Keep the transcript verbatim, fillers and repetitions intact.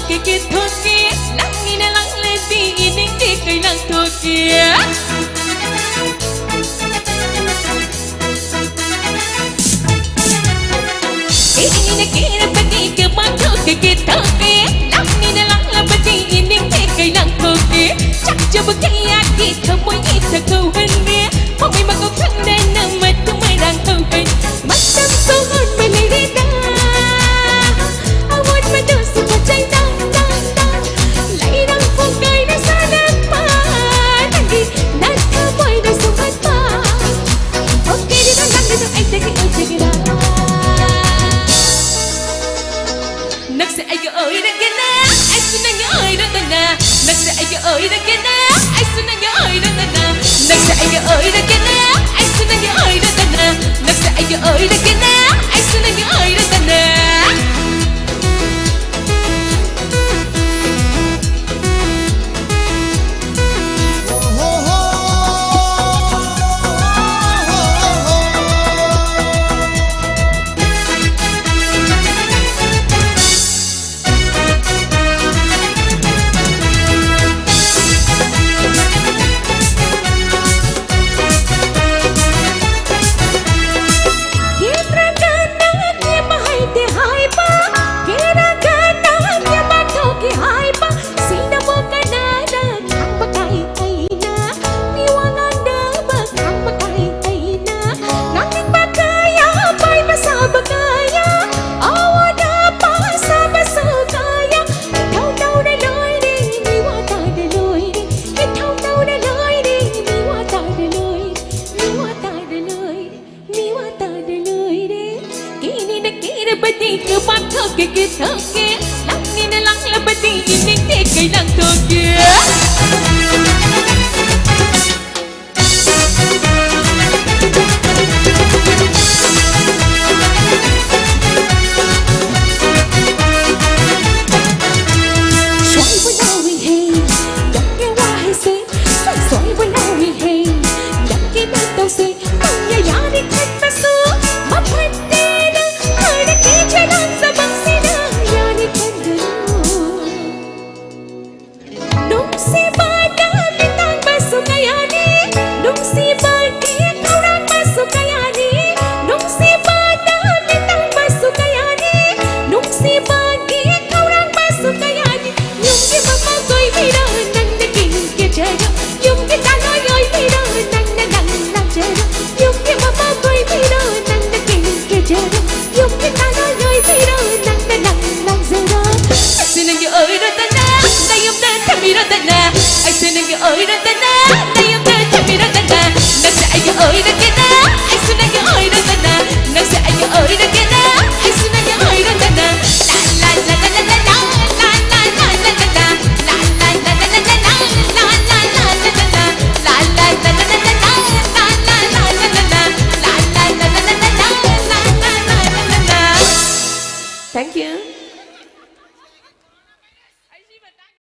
ꯀꯦꯀꯦ ꯊꯣꯛꯀꯦ, ꯅꯪꯒꯤꯅ ꯂꯥꯛꯂꯗꯤ ꯏꯅꯤꯡꯗꯦ ꯀꯩ ꯂꯥꯡꯊꯣꯛꯀꯦ꯫ ꯏꯅꯤꯡꯅ ꯀꯦꯔꯕꯗꯤ ꯀꯃꯥꯏ ꯊꯣꯛꯀꯦ ꯊꯣꯛꯀꯦ, ꯅꯪꯒꯤꯅ ꯂꯥꯛꯂꯕꯗꯤ ꯏꯅꯤꯡꯗꯦ ꯀꯩ ꯂꯥꯡꯊꯣꯛꯀꯦ꯫ ꯆꯥꯛꯆꯕ ꯀꯌꯥꯒꯤ ꯊꯃꯣꯏ ꯏꯊꯛ ꯇꯧꯍꯟꯒꯦ, ꯃꯃꯩ ꯃꯀꯣꯛ ꯈꯪꯗꯅ ꯃꯇꯨ ꯃꯔꯥꯡ ꯇꯧꯍꯟ꯫ ꯃꯇꯝ ꯇꯣꯉꯥꯟꯕ ꯂꯩꯔꯦꯗ, ꯑꯑꯣꯟꯕꯗꯨꯁꯨ ꯐꯖꯩꯗ, ꯗ, ꯗ꯫ ꯂꯩꯔꯪ ꯄꯨꯡꯀꯥꯏꯅ ꯁꯥꯠꯂꯛꯄ, ꯅꯪꯒꯤ ꯅꯊꯃꯣꯏꯅ ꯁꯨꯝꯍꯠꯄ꯫ Okay, ꯗꯤ ꯅꯪ ꯅꯪꯒꯤꯗꯣ ꯑꯩꯗꯒꯤ ꯑꯣꯏꯖꯒꯦꯔꯥ? ꯅꯪꯁꯦ ꯑꯩꯒꯤ ꯑꯣꯏꯔꯒꯅ, ꯑꯩꯁꯨ ꯅꯪꯒꯤ ꯑꯣꯏꯔꯒꯅ꯫ ꯅꯪꯁꯦ ꯑꯩꯒꯤ ꯑꯣꯏꯔꯒꯅ, ꯑꯩꯁꯨ ꯅꯪꯒꯤ ꯑꯣꯏꯔꯒꯅ꯫ ꯅꯪꯁꯦ ꯑꯩꯒꯤ ꯑꯣꯏꯔꯒꯅ, ꯑꯩꯁꯨ ꯅꯪꯒꯤ ꯑꯣꯏꯔꯒꯅ꯫ ꯅꯪꯁꯦ ꯑꯩꯒꯤ ꯑꯣꯏꯔꯒꯅ, ꯑꯩꯁꯨ ꯅꯪꯒꯤ ꯑꯣꯏꯔꯒꯅ꯫ ꯀꯦꯗ꯭ꯔꯒꯅ ꯀꯦꯕ ꯍꯩꯇꯦ ꯍꯥꯏꯕ, ꯀꯦꯔꯒꯅ ꯀꯦꯕ ꯊꯣꯛꯀꯦ ꯍꯥꯏꯕ, ꯁꯤꯅꯕꯨ ꯀꯅꯥꯅ ꯈꯥꯡꯕ ꯀꯥꯏ ꯑꯩꯅ? ꯃꯤꯋꯥ ꯉꯥꯡꯅꯕ ꯈꯥꯡꯕ ꯀꯥꯏ ꯑꯩꯅ? ꯉꯥꯡꯅꯤꯡꯕ ꯀꯌꯥ ꯄꯥꯏꯕ ꯁꯥꯕ ꯀꯌꯥ, ꯑꯋꯥꯗ ꯄꯥꯁꯥꯕꯁꯨ ꯀꯌꯥ, ꯏꯊꯧ ꯇꯧꯔ ꯂꯣꯏꯔꯦ, ꯃꯤꯋꯥ ꯇꯥꯗ ꯂꯣꯏꯔꯦ, ꯏꯊꯧ ꯇꯧꯔ ꯂꯣꯏꯔꯦ, ꯃꯤꯋꯥ ꯇꯥꯗ ꯂꯣꯏꯔꯦ, ꯃꯤꯋꯥ ꯇꯥꯗ ꯂꯣꯏꯔꯦ, ꯃꯤꯋꯥ ꯇꯥꯗ ꯂꯣꯏꯔꯦ꯫ ꯀꯦꯅꯤꯅ ꯀꯦꯔꯕꯗꯤ ꯀꯃꯥꯏ ꯊꯣꯛꯀꯦ ꯀꯦꯊꯣꯛꯀꯦ, ꯂꯥꯡꯅꯤꯅ ꯂꯥꯡꯂꯕꯗꯤ ꯏꯅꯤꯡꯗꯦ ꯀꯩ ꯂꯥꯡꯊꯣꯛꯀꯦ꯫ ꯁꯣꯏꯕ ꯌꯥꯎꯏꯍꯦ, ꯅꯪꯒꯤ ꯋꯥꯍꯩꯁꯦ꯫ ꯁꯣꯏꯕ ꯌꯥꯎꯏꯍꯦ, ꯅꯪꯒꯤ ꯃꯇꯧꯁꯦ꯫ ꯅꯪꯅ ꯌꯥꯅꯤ ꯈꯟꯕꯁꯨ ꯃꯐꯠꯇꯦꯗ, ꯈꯔ ꯀꯤꯖꯅ ꯆꯃꯝꯁꯤꯅ ꯌꯥꯅꯤ ꯈꯟꯒꯅꯨ꯫ ꯏꯔꯟꯗꯅ